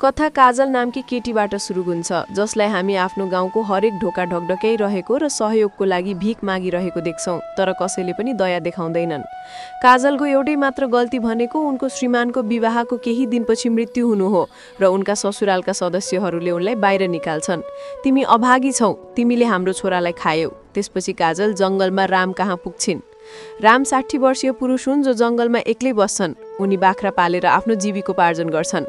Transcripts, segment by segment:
कथा काजल नामकी केटीबाट सुरु हुन्छ, जसलाई हामी आफ्नो गाउँको हरेक ढोका ढकढक्याइरहेको र सहयोगको लागि भिख मागिरहेको देख्छौं, तर कसैले पनि दया देखाउँदैनन्। काजलको एउटै मात्र गल्ती भनेको उनको श्रीमानको विवाहको केही दिनपछि मृत्यु हुनु हो र उनका ससुरालका सदस्यहरूले उनलाई बाहिर निकाल्छन्। तिमी अभागी छौ, तिमीले हाम्रो छोरालाई खायौ। त्यसपछि काजल जंगलमा राम कहाँ पुग्छिन्। राम 60 वर्षीय पुरुष हुन् जो जंगलमा एक्लै बस्छन्। उनी बाख्रा पालेर आफ्नो जीविकोपार्जन गर्छन्।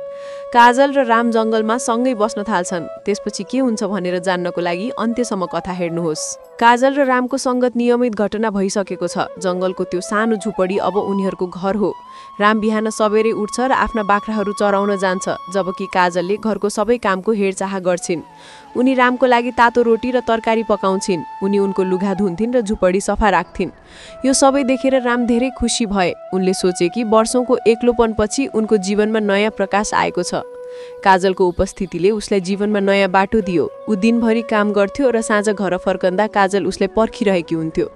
काजल र राम जंगलमा सँगै बस्न थाल्छन्। त्यसपछि के हुन्छ भनेर जान्नको लागि अन्त्यसम्म कथा हेर्नुहोस्। काजल र रामको संगत नियमित घटना भइसकेको छ। जंगलको त्यो सानो झुपडी अब उनीहरूको घर हो। राम बिहान सबेरै उठ्छ र आफ्ना बाख्राहरू चराउन जान्छ, जबकि काजलले घरको सबै कामको हेरचाह गर्छिन्। उनी रामको लागि तातो रोटी र तरकारी पकाउँछिन्। उनी उनको लुगा धुन्थिन् र झुपडी सफा राख्थिन्। यो सबै देखेर राम धेरै खुसी भए। उनले सोचे कि वर्षौंको एक्लोपनपछि उनको जीवनमा नयाँ प्रकाश आएको छ। काजलको उपस्थितिले उसलाई जीवनमा नयाँ बाटो दियो। ऊ दिनभरि काम गर्थ्यो र साँझ घर फर्कँदा काजल उसलाई पर्खिरहेकी हुन्थ्यो।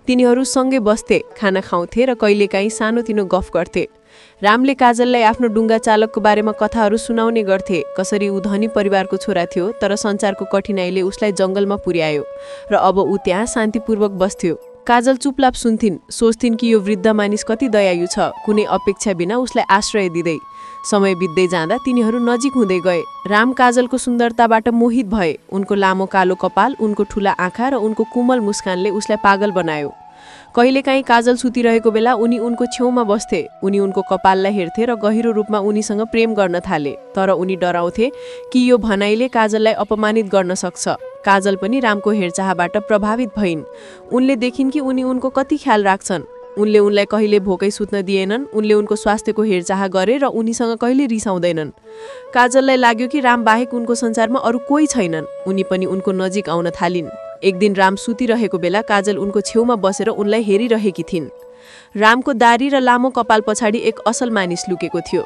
तिनीहरू सँगै बस्थे, खाना खाउँथे र कहिलेकाहीँ सानोतिनो गफ गर्थे। रामले काजललाई आफ्नो डुङ्गा चालकको बारेमा कथाहरू सुनाउने गर्थे, कसरी ऊ धनी परिवारको छोरा थियो तर सञ्चारको कठिनाइले उसलाई जंगलमा पुर्यायो र अब ऊ त्यहाँ शान्तिपूर्वक बस्थ्यो। काजल चुपलाप सुन्थिन्, सोच्थिन् कि यो वृद्ध मानिस कति दयालु छ, कुनै अपेक्षा बिना उसलाई आश्रय दिँदै। समय बित्दै जाँदा तिनीहरू नजिक हुँदै गए। राम काजलको सुन्दरताबाट मोहित भए। उनको लामो कालो कपाल, उनको ठूला आँखा र उनको कोमल मुस्कानले उसलाई पागल बनायो। कहिलेकाहीँ काजल सुतिरहेको बेला उनी उनको छेउमा बस्थे। उनी उनको कपाललाई हेर्थे र गहिरो रूपमा उनीसँग प्रेम गर्न थाले, तर उनी डराउँथे कि यो भनाइले काजललाई अपमानित गर्न सक्छ। काजल पनि रामको हेरचाहबाट प्रभावित भइन्। उनले देखिन् कि उनी उनको कति ख्याल राख्छन्। उनले उनलाई कहिले भोकै सुत्न दिएनन्। उनले उनको स्वास्थ्यको हेरचाह गरे र उनीसँग कहिले रिसाउँदैनन्। काजललाई लाग्यो कि राम बाहेक उनको संसारमा अरू कोही छैनन्। उनी पनि उनको नजिक आउन थालिन्। एक दिन राम सुतिरहेको बेला काजल उनको छेउमा बसेर उनलाई हेरिरहेकी थिइन्। रामको दारी र लामो कपाल पछाडि एक असल मानिस लुकेको थियो।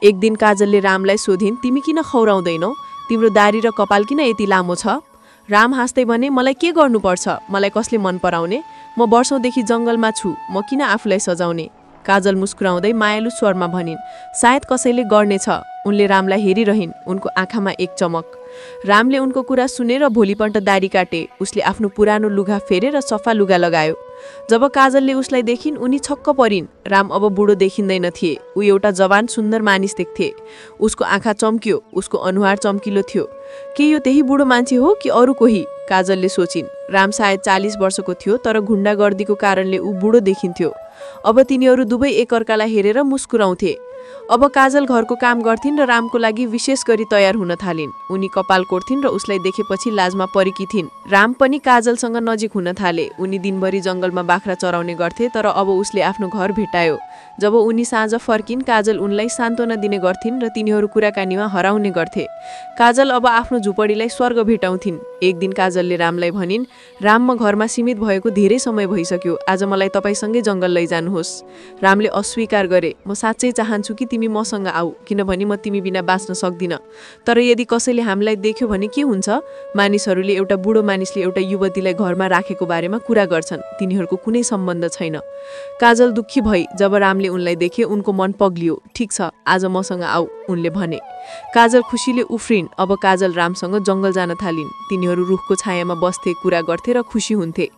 एक दिन काजलले रामलाई सोधिन्, तिमी किन खौराउँदैनौ? तिम्रो दारी र कपाल किन यति लामो छ? राम हाँस्दै भने, मलाई के गर्नुपर्छ? मलाई कसले मन पराउने? म वर्षौंदेखि जंगलमा छु, म किन आफूलाई सजाउने? काजल मुस्कुराउँदै मायालु स्वरमा भनिन्, सायद कसैले गर्नेछ। उनले रामलाई हेरिरहिन्, उनको आँखामा एक चमक। रामले उनको कुरा सुनेर भोलिपल्ट दारी काटे। उसले आफ्नो पुरानो लुगा फेरे र सफा लुगा लगायो। जब काजलले उसलाई देखिन्, उनी छक्क परिन्। राम अब बुढो देखिँदैन थिए। ऊ एउटा जवान सुन्दर मानिस देख्थे। उसको आँखा चम्कियो, उसको अनुहार चम्किलो थियो। के यो त्यही बुढो मान्छे हो कि अरू कोही? काजलले सोचिन्। राम सायद 40 वर्षको थियो, तर गुण्डागर्दीको कारणले ऊ बुढो देखिन्थ्यो। अब तिनीहरू दुवै एकअर्कालाई हेरेर मुस्कुराउँथे। अब काजल घरको काम गर्थिन् र रामको लागि विशेष गरी तयार हुन थालिन्। उनी कपाल कोर्थिन् र उसलाई देखेपछि लाजमा परेकी थिइन्। राम पनि काजलसँग नजिक हुन थाले। उनी दिनभरि जंगलमा बाख्रा चराउने गर्थे, तर अब उसले आफ्नो घर भेटायो। जब उनी साँझ फर्किन्, काजल उनलाई सान्त्वना दिने गर्थिन् र तिनीहरू कुराकानीमा हराउने गर्थे। काजल अब आफ्नो झुपडीलाई स्वर्ग भेटाउँथिन्। एक दिन काजलले रामलाई भनिन्, राम, म घरमा सीमित भएको धेरै समय भइसक्यो। आज मलाई तपाईसँगै जंगल लैजानुहोस्। रामले अस्वीकार गरे। म साँच्चै चाहन्छु कि तिमी मसँग आऊ, किनभने म तिमी बिना बाँच्न सक्दिन। तर यदि कसैले हामीलाई देख्यो भने के हुन्छ? मानिसहरूले एउटा बुढो मानिसले एउटा युवतीलाई घरमा राखेको बारेमा कुरा गर्छन्। तिनीहरूको कुनै सम्बन्ध छैन। काजल दुःखी भई। जब रामले उनलाई देखे, उनको मन पग्लियो। ठीक छ, आज मसँग आऊ, उनले भने। काजल खुसीले उफ्रिन्। अब काजल रामसँग जंगल जान थालिन्। तिनीहरू रुखको छायामा बस्थे, कुरा गर्थे र खुसी हुन्थे।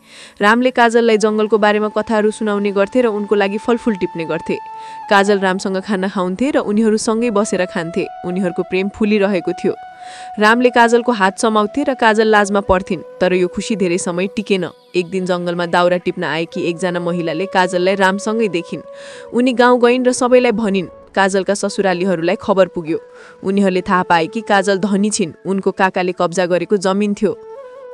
रामले काजललाई जंगलको बारेमा कथाहरू सुनाउने गर्थे र उनको लागि फलफुल टिप्ने गर्थे। काजल रामसँग खाना खाउँथे र उनीहरू सँगै बसेर खान्थे। उनीहरूको प्रेम फुलिरहेको थियो। रामले काजलको हात समाउँथे र काजल लाजमा पर्थिन्, तर यो खुसी धेरै समय टिकेन। एक दिन जंगलमा दाउरा टिप्न आएकी एकजना महिलाले काजललाई रामसँगै देखिन्। उनी गाउँ गइन् र सबैलाई भनिन्। काजलका ससुरालीहरूलाई खबर पुग्यो। उनीहरूले थाहा पाए कि काजल धनी छिन्। उनको काकाले कब्जा गरेको जमिन थियो।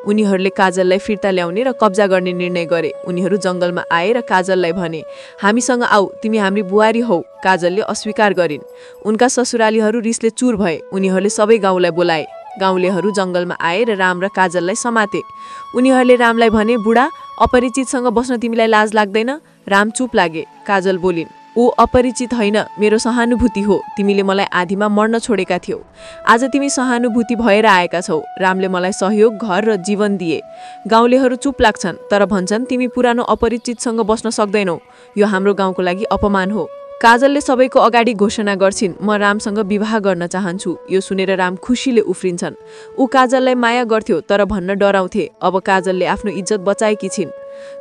उनीहरूले काजललाई फिर्ता ल्याउने र कब्जा गर्ने निर्णय गरे। उनीहरू जंगलमा आए र काजललाई भने, हामीसँग आऊ, तिमी हाम्री बुहारी हौ। काजलले अस्वीकार गरिन्। उनका ससुरालीहरू रिसले चुर भए। उनीहरूले सबै गाउँलाई बोलाए। गाउँलेहरू जंगलमा आए र राम र काजललाई समाते। उनीहरूले रामलाई भने, बुढा, अपरिचितसँग बस्न तिमीलाई लाज लाग्दैन? राम चुप लागे। काजल बोलिन्, ऊ अपरिचित होइन, मेरो सहानुभूति हो। तिमीले मलाई आधीमा मर्न छोडेका थियौ। आज तिमी सहानुभूति भएर आएका छौ। रामले मलाई सहयोग, घर र जीवन दिए। गाउँलेहरू चुप लाग्छन्, तर भन्छन् तिमी पुरानो अपरिचितसँग बस्न सक्दैनौ। यो हाम्रो गाउँको लागि अपमान हो। काजलले सबैको अगाडि घोषणा गर्छिन्, म रामसँग विवाह गर्न चाहन्छु। यो सुनेर राम खुसीले उफ्रिन्छन्। ऊ काजललाई माया गर्थ्यो तर भन्न डराउँथे। अब काजलले आफ्नो इज्जत बचाएकी छिन्।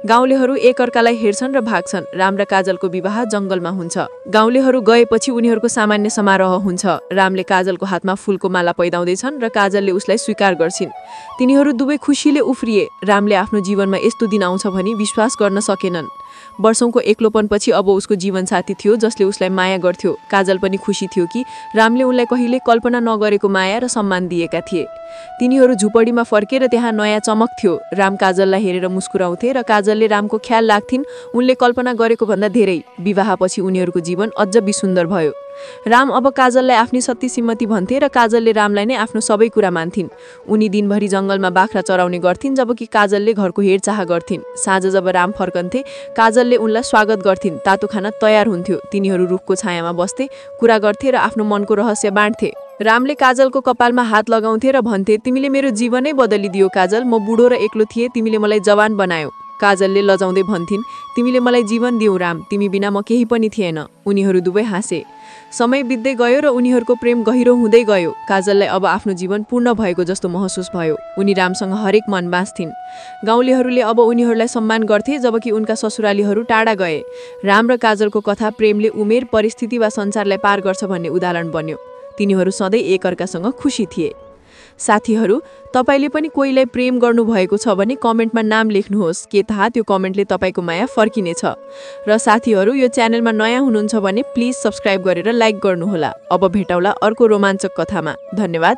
गाउँलेहरू एकअर्कालाई हेर्छन् र भाग्छन्। राम र काजलको विवाह जंगलमा हुन्छ। गाउँलेहरू गएपछि उनीहरूको सामान्य समारोह हुन्छ। रामले काजलको हातमा फूलको माला पैदाउँदैछन् र काजलले उसलाई स्वीकार गर्छिन्। तिनीहरू दुवै खुसीले उफ्रिए। रामले आफ्नो जीवनमा यस्तो दिन आउँछ भनी विश्वास गर्न सकेनन्। वर्षौंको एक्लोपनपछि अब उसको जीवनसाथी थियो जसले उसलाई माया गर्थ्यो। काजल पनि खुसी थियो कि रामले उनलाई कहिले कल्पना नगरेको माया र सम्मान दिएका थिए। तिनीहरू झुपडीमा फर्के र त्यहाँ नयाँ चमक थियो। राम काजललाई हेरेर मुस्कुराउँथे र काजलले रामको ख्याल लाग्थिन् उनले कल्पना गरेको भन्दा धेरै। विवाहपछि उनीहरूको जीवन अझ विसुन्दर भयो। राम अब काजललाई आफ्नी सती श्रीमती भन्थे र काजलले रामलाई नै आफ्नो सबै कुरा मान्थिन्। उनी दिनभरि जंगलमा बाख्रा चराउने गर्थिन् जबकि काजलले घरको हेरचाह गर्थिन्। साँझ जब राम फर्कन्थे काजलले उनलाई स्वागत गर्थिन्। तातो खाना तयार हुन्थ्यो। तिनीहरू रुखको छायामा बस्थे, कुरा गर्थे र आफ्नो मनको रहस्य बाँड्थे। रामले काजलको कपालमा हात लगाउँथे र भन्थे, तिमीले मेरो जीवनै बदलिदियो काजल। म बुढो र एक्लो थिएँ, तिमीले मलाई जवान बनायौ। काजलले लजाउँदै भन्थिन्, तिमीले मलाई जीवन दियौ राम, तिमी बिना म केही पनि थिएन। उनीहरू दुवै हाँसे। समय बित्दै गयो र उनीहरूको प्रेम गहिरो हुँदै गयो। काजललाई अब आफ्नो जीवन पूर्ण भएको जस्तो महसुस भयो। उनी रामसँग हरेक मन बाँच्थिन्। गाउँलेहरूले अब उनीहरूलाई सम्मान गर्थे जबकि उनका ससुरालीहरू टाढा गए। राम र काजलको कथा प्रेमले उमेर, परिस्थिति वा संसारलाई पार गर्छ भन्ने उदाहरण बन्यो। तिनीहरू सधैँ एकअर्कासँग खुसी थिए। साथीहरू, तपाईले पनि कोहीलाई प्रेम गर्नुभएको छ भने कमेन्टमा नाम लेख्नुहोस्। के थाहा त्यो कमेन्टले तपाईको माया फर्किनेछ। र साथीहरू, यो च्यानलमा नयाँ हुनुहुन्छ भने प्लिज सब्स्क्राइब गरेर लाइक गर्नुहोला। अब भेटौँला अर्को रोमाञ्चक कथामा। धन्यवाद।